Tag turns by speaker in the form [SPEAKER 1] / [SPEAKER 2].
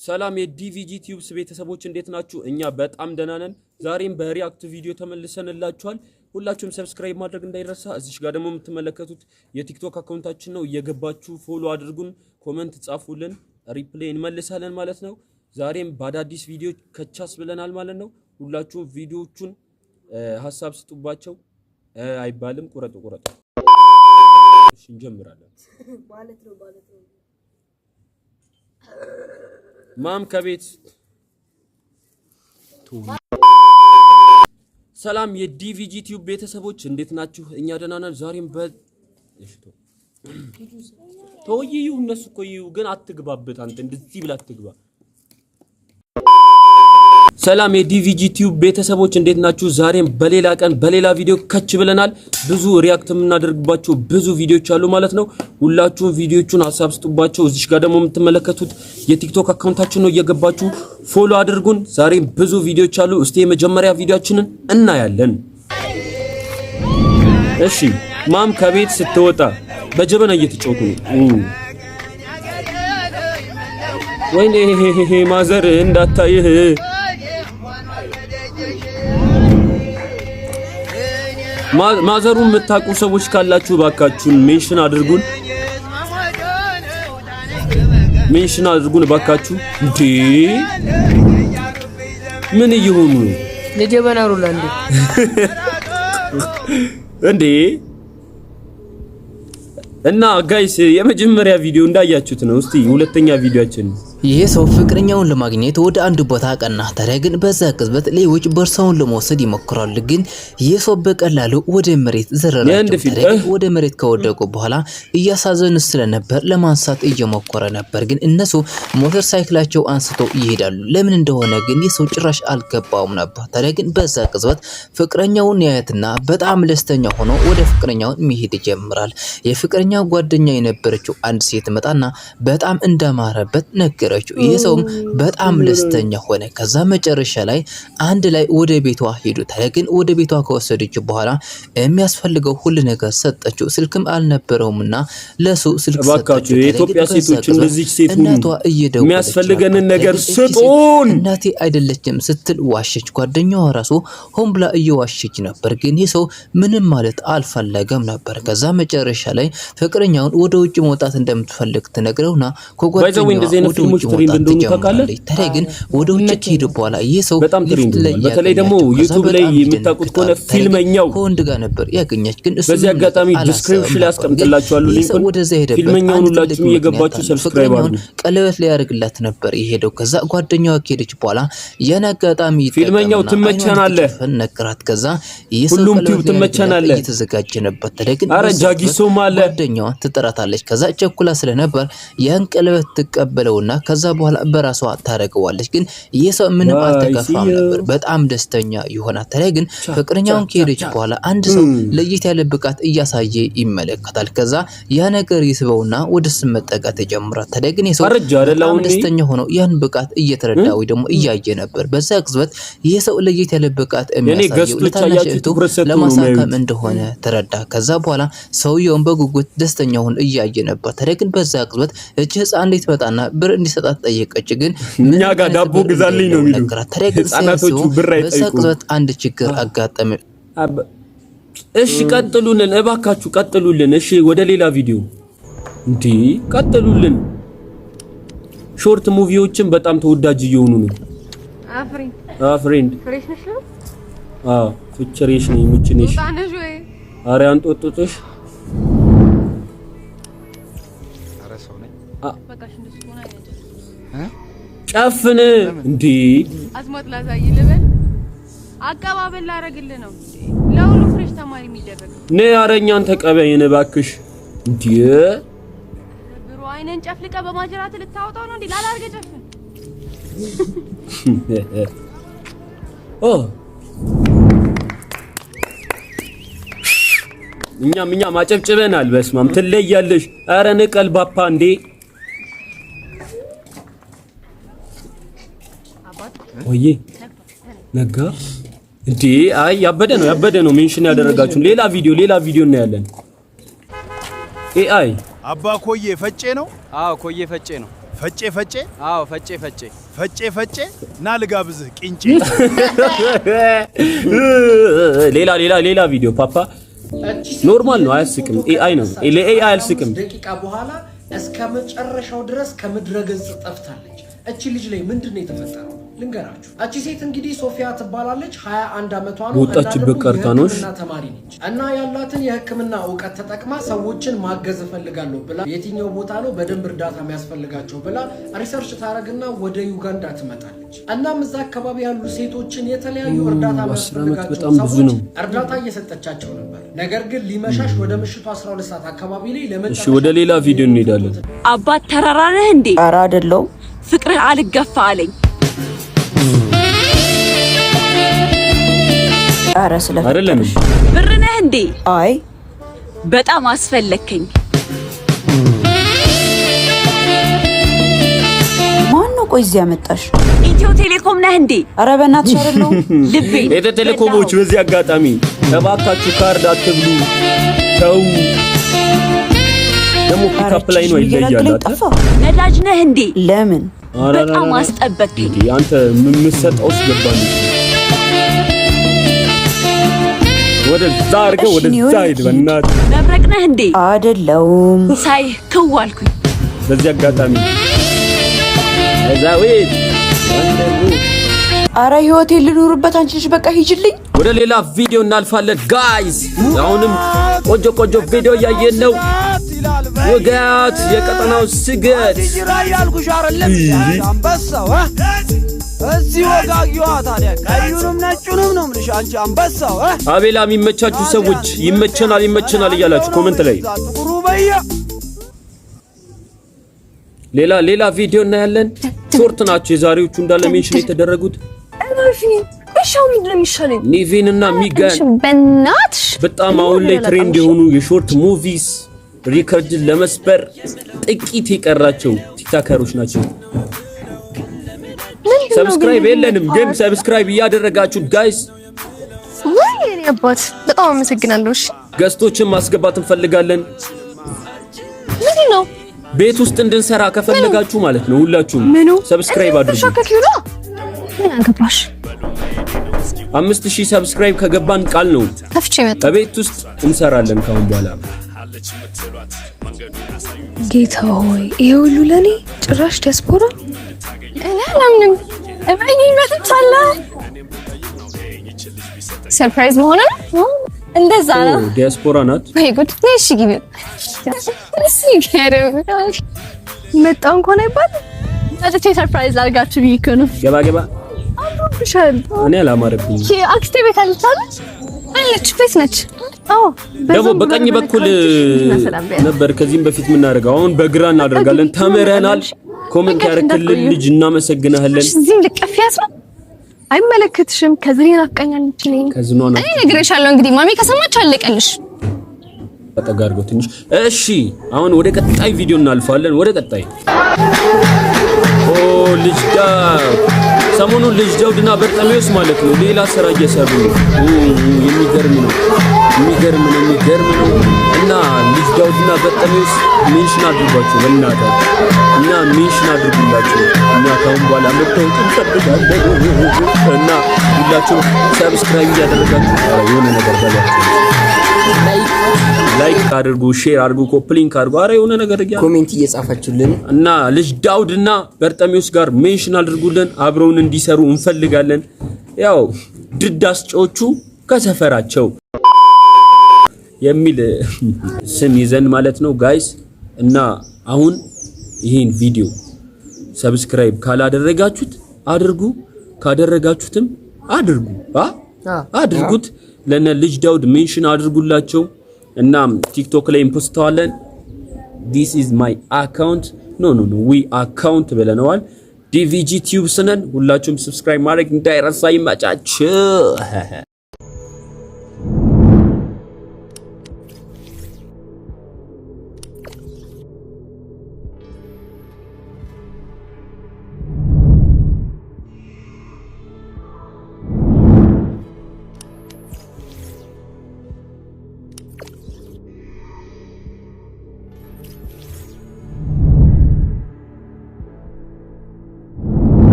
[SPEAKER 1] ሰላም የዲቪጂ ቲዩብስ ቤተሰቦች፣ እንዴት ናችሁ? እኛ በጣም ደህና ነን። ዛሬም በ react ቪዲዮ ተመልሰንላችኋል። ሁላችሁም subscribe ማድረግ እንዳይረሳ። እዚች ጋር ደግሞ የምትመለከቱት የቲክቶክ account ኣችን ነው። እየገባችሁ follow አድርጉን፣ comment ጻፉልን፣ reply እንመልሳለን ማለት ነው። ዛሬም በአዳዲስ ቪዲዮ ከቻስ ብለናል ማለት ነው። ሁላችሁም ቪዲዮቹን ሀሳብ ስጡባቸው አይባልም። ቁረጡ ቁረጡ። እሺ፣ እንጀምራለን።
[SPEAKER 2] ማለት ነው፣ ማለት ነው።
[SPEAKER 1] Mom ከቤት። ሰላም የዲቪጂ ቲዩብ ቤተሰቦች፣ እንዴት ናችሁ? እኛ ደህና ነን። ዛሬም በ እሺ ተው ተው፣ ይዩ፣ እነሱ እኮ ይዩ፣ ግን አትግባበት። አንተ እንደዚህ ብላ አትግባ። ሰላም የዲቪጂ ቲዩብ ቤተሰቦች፣ እንዴት ናችሁ? ዛሬም በሌላ ቀን በሌላ ቪዲዮ ከች ብለናል። ብዙ react የምናደርግባቸው ብዙ ቪዲዮች አሉ ማለት ነው። ሁላችሁም ቪዲዮቹን ሀሳብ ስጡባቸው። እዚሽ ጋር ደግሞ የምትመለከቱት የቲክቶክ account ኣችን ነው። እየገባችሁ follow አድርጉን። ዛሬም ብዙ ቪዲዮች አሉ። እስቲ የመጀመሪያ ቪዲዮአችንን እናያለን። እሺ፣ mom ከቤት ስትወጣ በጀበና እየተጫወቱ ነው። ወይኔ mother እንዳታይህ። Mother ኡን የምታውቁ ሰዎች ካላችሁ ባካችሁን mention አድርጉን፣ mention አድርጉን ባካችሁ። እንዴ፣ ምን እየሆኑ ነው?
[SPEAKER 2] ለጀበና ሩላ እንዴ?
[SPEAKER 1] እንዴ! እና guys፣ የመጀመሪያ ቪዲዮ እንዳያችሁት ነው። እስቲ ሁለተኛ ቪዲዮአችን።
[SPEAKER 3] ይህ ሰው ፍቅረኛውን ለማግኘት ወደ አንድ ቦታ አቀና። ታዲያ ግን በዛ ቅጽበት ሌቦች ቦርሳውን ለመውሰድ ይሞክራሉ። ግን ይህ ሰው በቀላሉ ወደ መሬት ዘረራቸው። ታዲያ ግን ወደ መሬት ከወደቁ በኋላ እያሳዘኑ ስለነበር ለማንሳት እየሞከረ ነበር። ግን እነሱ ሞተር ሳይክላቸው አንስተው ይሄዳሉ። ለምን እንደሆነ ግን ይህ ሰው ጭራሽ አልገባውም ነበር። ታዲያ ግን በዛ ቅጽበት ፍቅረኛውን ያያትና በጣም ደስተኛ ሆኖ ወደ ፍቅረኛውን መሄድ ይጀምራል። የፍቅረኛው ጓደኛ የነበረችው አንድ ሴት መጣና በጣም እንዳማረበት ነገረችው። ይህ ሰውም በጣም ደስተኛ ሆነ። ከዛ መጨረሻ ላይ አንድ ላይ ወደ ቤቷ ሄዱ። ታዲያ ግን ወደ ቤቷ ከወሰደች በኋላ የሚያስፈልገው ሁሉ ነገር ሰጠችው። ስልክም አልነበረውምና ለሱ ስልክ ሰጠችው።
[SPEAKER 1] የኢትዮጵያ ሴቶች እንደዚህ ሴት ሁኑ።
[SPEAKER 3] እናቷ እየደወለች
[SPEAKER 1] የሚያስፈልገንን ነገር ስጡን።
[SPEAKER 3] እናቴ አይደለችም ስትል ዋሸች። ጓደኛዋ ራሱ ሆን ብላ እየዋሸች ነበር። ግን ይህ ሰው ምንም ማለት አልፈለገም ነበር። ከዛ መጨረሻ ላይ ፍቅረኛውን ወደ ውጭ መውጣት እንደምትፈልግ ትነግረውና ከጓደኛዋ ወደ ውጭ መውጣት ትጀምራለች። ታዲያ ግን ወደ ውጭ ከሄዱ በኋላ ይህ ሰው
[SPEAKER 1] በጣም trend ሆኗል። በተለይ ደግሞ ዩቲዩብ ላይ የምታውቁት ከሆነ ፊልመኛው
[SPEAKER 3] ከወንድ ጋር ነበር ያገኛች። ግን እሱ
[SPEAKER 1] በዚህ አጋጣሚ description ላይ አስቀምጥላችኋለሁ link ኡን። ፊልመኛውን ሁላችሁም እየገባችሁ subscribe አድርጉ።
[SPEAKER 3] ቀለበት ሊያደርግላት ነበር የሄደው። ከዛ ጓደኛዋ ከሄደች በኋላ ያን አጋጣሚ
[SPEAKER 1] ፊልመኛው ትመቸናለህ
[SPEAKER 3] ነገራት። ከዛ ይህ ሰው
[SPEAKER 1] ሁሉም ቲዩብ ትመቸናለህ
[SPEAKER 3] እየተዘጋጀ ነበር። ታዲያ ግን
[SPEAKER 1] አረ ጃጊሶም አለ።
[SPEAKER 3] ጓደኛዋ ትጠራታለች። ከዛ ቸኩላ ስለነበር ያን ቀለበት ትቀበለውና ከዛ በኋላ በራሷ ታደርገዋለች። ግን ይህ ሰው ምንም አልተከፋም ነበር፣ በጣም ደስተኛ ይሆናል። ታዲያ ግን ፍቅረኛውን ከሄደች በኋላ አንድ ሰው ለየት ያለ ብቃት እያሳየ ይመለከታል። ከዛ ያ ነገር ይስበውና ወደ እሱ መጠጋት ይጀምራል። ታዲያ ግን ይህ ሰው በጣም ደስተኛ ሆኖ ያን ብቃት እየተረዳ ወይ ደግሞ እያየ ነበር። በዛ ቅጽበት ይህ ሰው ለየት ያለ ብቃት የሚያሳየው ለታናሽ እህቱ ለማሳከም እንደሆነ ተረዳ። ከዛ በኋላ ሰውየውን በጉጉት ደስተኛ ሆኖ እያየ ነበር። ታዲያ ግን በዛ ቅጽበት እች ህፃን እንዴት መጣና ብር እንዲሰጣት ጠየቀች። ግን
[SPEAKER 1] እኛ ጋር ዳቦ ግዛልኝ ነው የሚሉ ህፃናቶቹ ብር አይጠይቁም።
[SPEAKER 3] በዛ ቅጽበት አንድ ችግር አጋጠመ።
[SPEAKER 1] እሺ ቀጥሉልን፣ እባካችሁ ቀጥሉልን። እሺ ወደ ሌላ ቪዲዮ እንዴ ቀጥሉልን። Short movie ዎችን በጣም ተወዳጅ እየሆኑ ነው። አፍሪን አዎ ፍችሬሽ ነኝ ሙችኔሽ። ኧረ አንጦጦጦሽ ጨፍን እንዴ!
[SPEAKER 4] አዝማት ላሳይ ልበል፣ አቀባበል ላደርግልህ ነው። ለሁሉ fresh ተማሪ የሚደረግ
[SPEAKER 1] ነይ፣ ኧረ እኛን ተቀበይን እባክሽ። እንዴ
[SPEAKER 4] Bro፣ አይነን ጨፍልቀ በማጅራት ልታወጣው ነው እንዴ? ላላርገ ጨፍን።
[SPEAKER 1] ኦ፣ እኛም አጨብጭበናል። በስማም ትለያለሽ። ኧረ ንቀል ባፓ እንዴ! ወይዬ ነጋ እንዴ! አይ ያበደ ነው፣ ያበደ ነው። Mention ያደረጋችሁ ሌላ ቪዲዮ እናያለን። AI
[SPEAKER 5] አባ ኮዬ ፈጬ ነው።
[SPEAKER 6] አዎ፣ ኮዬ ፈጬ ነው።
[SPEAKER 5] ፈጬ ፈጬ።
[SPEAKER 6] አዎ፣ ፈጬ ፈጬ።
[SPEAKER 5] ፈጬ ፈጬ፣ ና ልጋብዝህ ቂንጬ።
[SPEAKER 1] ሌላ ሌላ ሌላ ቪዲዮ ፓፓ normal ነው፣ አያስቅም። AI ነው፣ ለ AI አያስቅም።
[SPEAKER 7] ደቂቃ በኋላ እስከ መጨረሻው ድረስ ከምድረ ገጽ ጠፍታለች። እቺ ልጅ ላይ ምንድን ነው የተፈጠረው? ልንገራችሁ። እቺ ሴት እንግዲህ ሶፊያ ትባላለች። 21 ዓመቷ ነው።
[SPEAKER 1] በወጣችበት
[SPEAKER 7] እና ደግሞ
[SPEAKER 1] ቀርታ ነው።
[SPEAKER 7] የሕክምና ተማሪ ነች እና ያላትን የሕክምና እውቀት ተጠቅማ ሰዎችን ማገዝ እፈልጋለሁ ብላ የትኛው ቦታ ነው በደንብ እርዳታ የሚያስፈልጋቸው ብላ research ታደርግና ወደ ዩጋንዳ ትመጣለች። እናም እዛ አካባቢ ያሉ ሴቶችን የተለያዩ እርዳታ
[SPEAKER 1] 10 ዓመት
[SPEAKER 7] የሚያስፈልጋቸው
[SPEAKER 1] በጣም ብዙ
[SPEAKER 7] ሰዎች
[SPEAKER 1] ነው።
[SPEAKER 7] እርዳታ እየሰጠቻቸው ነበር። ነገር ግን ሊመሻሽ ወደ ምሽቱ 12 ሰዓት አካባቢ ላይ ለመጨረሻ
[SPEAKER 1] እሺ፣ ወደ ሌላ ቪዲዮ እንሄዳለን።
[SPEAKER 8] አባት ተራራ ነህ እንዴ?
[SPEAKER 9] ኧረ አይደለሁም።
[SPEAKER 8] ፍቅርህ አልገፋ አለኝ።
[SPEAKER 9] ኧረ ስለ
[SPEAKER 1] አይደለም።
[SPEAKER 8] ብር ነህ እንዴ?
[SPEAKER 9] አይ።
[SPEAKER 8] በጣም አስፈለግከኝ።
[SPEAKER 9] ማን ነው ቆይ እዚህ ያመጣሽ?
[SPEAKER 8] ኢትዮ ቴሌኮም ነህ እንዴ?
[SPEAKER 9] ኧረ በእናትሽ አይደለሁም።
[SPEAKER 8] ልቤ
[SPEAKER 1] ኢትዮ ቴሌኮሞች፣ በዚህ አጋጣሚ እባካችሁ ካርድ አትብሉ፣ ተው። ደግሞ ፒካፕ ላይ ነው ይለያል።
[SPEAKER 9] የሚገላግለኝ
[SPEAKER 1] አይደል?
[SPEAKER 9] ጠፋ።
[SPEAKER 8] ነዳጅ ነህ እንዴ?
[SPEAKER 9] ለምን?
[SPEAKER 1] ኧረ
[SPEAKER 8] በጣም
[SPEAKER 1] ኧረ
[SPEAKER 8] አስጠበቅከኝ።
[SPEAKER 1] እንዴ፣ አንተ የምትሰጠው ውስጥ ገባል። ወደዛ አድርገው
[SPEAKER 9] እሺ፣ እኔ
[SPEAKER 1] ወደዛ
[SPEAKER 9] ወደ
[SPEAKER 1] ሂድ በእናትህ።
[SPEAKER 8] መብረቅ ነህ እንዴ?
[SPEAKER 9] አይደለሁም።
[SPEAKER 8] ሳይህ ክው አልኩኝ።
[SPEAKER 1] በዚህ አጋጣሚ ዛዊት።
[SPEAKER 9] አረ ህይወቴን ልኑርበት። አንቺ ልጅ በቃ ሂጅልኝ።
[SPEAKER 1] ወደ ሌላ ቪዲዮ እናልፋለን guys። አሁንም ቆንጆ ቆንጆ ቪዲዮ እያየን ነው። ውጋት የቀጠናው ስገት
[SPEAKER 6] ያልኩሽ አይደለም አንበሳው እ? እዚህ ወጋጊዋ ታዲያ ቀዩንም ነጩንም ነው የምልሽ አንቺ አንበሳው እ?
[SPEAKER 1] አቤላ የሚመቻችሁ ሰዎች ይመቸናል ይመቸናል እያላችሁ comment ላይ።
[SPEAKER 6] ጥቁሩ በያ።
[SPEAKER 1] ሌላ ሌላ ቪዲዮ እናያለን። Short ናቸው የዛሬዎቹ እንዳለ mention የተደረጉት።
[SPEAKER 2] እሺ፣ አሁን ምንድን ነው የሚሻለኝ?
[SPEAKER 1] ኒቪን እና ሚጋን
[SPEAKER 2] በእናትሽ።
[SPEAKER 1] በጣም አሁን ላይ trend የሆኑ የ short movies record ን ለመስበር ጥቂት የቀራቸው ቲክታከሮች ናቸው። Subscribe የለንም ግን subscribe እያደረጋችሁ guys።
[SPEAKER 2] ወይ የኔ አባት፣ በጣም አመሰግናለሁ። እሺ።
[SPEAKER 1] Guest ኦችን ማስገባት እንፈልጋለን።
[SPEAKER 2] ምንድን ነው?
[SPEAKER 1] ቤት ውስጥ እንድንሰራ ከፈለጋችሁ ማለት ነው ሁላችሁም
[SPEAKER 2] ምኑ?
[SPEAKER 1] Subscribe አድርጉ።
[SPEAKER 2] ተሻከኪው ነው። ምን አገባሽ?
[SPEAKER 1] 5,000 subscribe ከገባን ቃል ነው
[SPEAKER 2] ከፍቼ መጣ።
[SPEAKER 1] በቤት ውስጥ እንሰራለን ካሁን በኋላ።
[SPEAKER 2] ጌታ ሆይ፣ ይሄ ሁሉ ለኔ? ጭራሽ ዲያስፖራ። እኔ አላምንም። እመኚኝ፣ መጥቻለሁ። Surprise መሆኑ ነው። እንደዛ ነው።
[SPEAKER 1] ዲያስፖራ ናት።
[SPEAKER 2] ወይ ጉድ! ነይ እሺ፣ ግቢ። ሲገርም መጣሁ እንኳን አይባልም። መጥቼ surprise ላድርጋችሁ ብዬ እኮ ነው።
[SPEAKER 1] ገባ ገባ።
[SPEAKER 2] አምሮብሻል።
[SPEAKER 1] እኔ አላማረብኝም።
[SPEAKER 2] አክስቴ ቤት አለች አይደል? አለች፣ ቤት ነች። አዎ።
[SPEAKER 1] ደግሞ በቀኝ በኩል ነበር ከዚህም በፊት የምናደርገው፣ አሁን በግራ እናደርጋለን። ተምረናል። Comment ያደረክልን ልጅ እናመሰግናለን።
[SPEAKER 2] እዚህም ልቀፊያት ነው። አይመለከትሽም። ከዚህ ናፍቃኛለች። እኔ
[SPEAKER 1] ከዝኗ ነው።
[SPEAKER 2] እኔ እነግርሻለሁ። እንግዲህ ማሚ ከሰማች አለቀልሽ።
[SPEAKER 1] ጠጋ አድርገው ትንሽ። እሺ፣ አሁን ወደ ቀጣይ ቪዲዮ እናልፋለን። ወደ ቀጣይ። ኦ፣ ልጅ ዳውድ፣ ሰሞኑን ልጅ ዳውድና በርጠሜዎስ ማለት ነው ሌላ ስራ እየሰሩ ነው። የሚገርም ነው፣ የሚገርም ነው፣ የሚገርም ነው። እና ልጅ ዳውድና በርጠሜዎስ mention አድርጓቸው በእናታችሁ እና mention አድርጉላቸው። እኛ ካሁን በኋላ መታወቅ እንፈልጋለን እና ሁላችሁም subscribe እያደረጋችሁ የሆነ ነገር በሏቸው። Like አድርጉ፣ share አድርጉ፣ copy link አድርጉ። አረ የሆነ ነገር እያ
[SPEAKER 10] Comment እየጻፋችሁልን።
[SPEAKER 1] እና ልጅ ዳውድና በርጠሜዎስ ጋር mention አድርጉልን። አብረውን እንዲሰሩ እንፈልጋለን። ያው ድድ አስጮቹ ከሰፈራቸው የሚል ስም ይዘን ማለት ነው guys። እና አሁን ይህን ቪዲዮ subscribe ካላደረጋችሁት አድርጉ፣ ካደረጋችሁትም አድርጉ፣ አ አድርጉት። ለነ ልጅ ዳውድ mention አድርጉላቸው እና ቲክቶክ ላይ እንፖስተዋለን። This is my account, no, no, no, we account ብለነዋል። ዲቪጂ ቲዩብስ ነን። ሁላችሁም subscribe ማድረግ እንዳይረሳ። ይመቻችሁ።